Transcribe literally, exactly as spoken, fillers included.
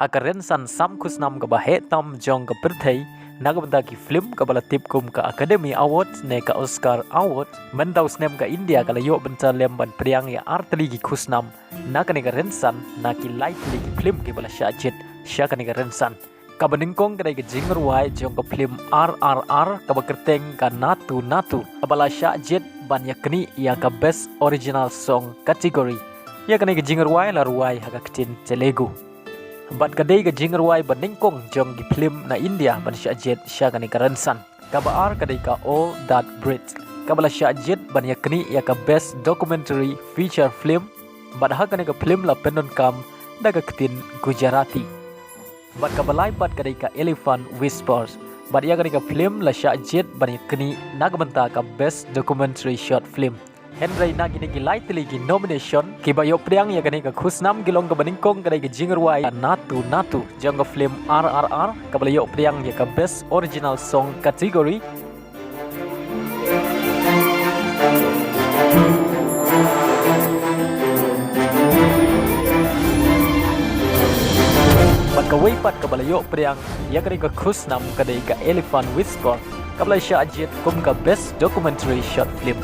ha ka rynsan sam khusnam kaba heh tam jong ka pyrthei na ka bynta ki film kaba la tip kum ka Academy Award ne ka Oscar Award. Mynta u snem ka India ka la ïoh bynta lem ban pdiang ïa ar tylli ki khusnam na kane ka rynsan na ki lai tylli ki film kiba la shah jied sha kane ka rynsan. Kaba nyngkong ka dei ka jingrwai jong ka film R R R kaba kyrteng ka Naatu Naatu kaba la shah jied ban ïa knieh ïa ka Best Original Song category. Ïa kane ka jingrwai la rwai ha ka ktien Telugu. Bad ka dei ka jingrwai ba nyngkong jong ki film na India ban shah jied sha kane ka rynsan. Kaba ar ka dei ka All That Breathes kaba la shah jied ban ïa knieh ïa ka Best Documentary Feature Film. Bad ha kane ka film la pyndonkam da ka ktien Gujarati. Bad kaba lai pat ka dei ka Elephant Whispers. Bad ïa kane ka film la shah jied ban ïa knieh na ka bynta ka Best Documentary Short Film. Hynrei na kine ki lai tylli ki nomination kiba ïoh pdiang ïa kane ka khusnam ki long, kaba nyngkong ka dei ka jingrwai Naatu Naatu jong ka film R R R kaba la ïoh pdiang ïa ka Best Original Song category. Bad kawei pat kaba la ïoh pdiang ïa kane ka khusnam ka dei ka Elephant Whisper kaba la shah jied kum ka Best Documentary Short Film.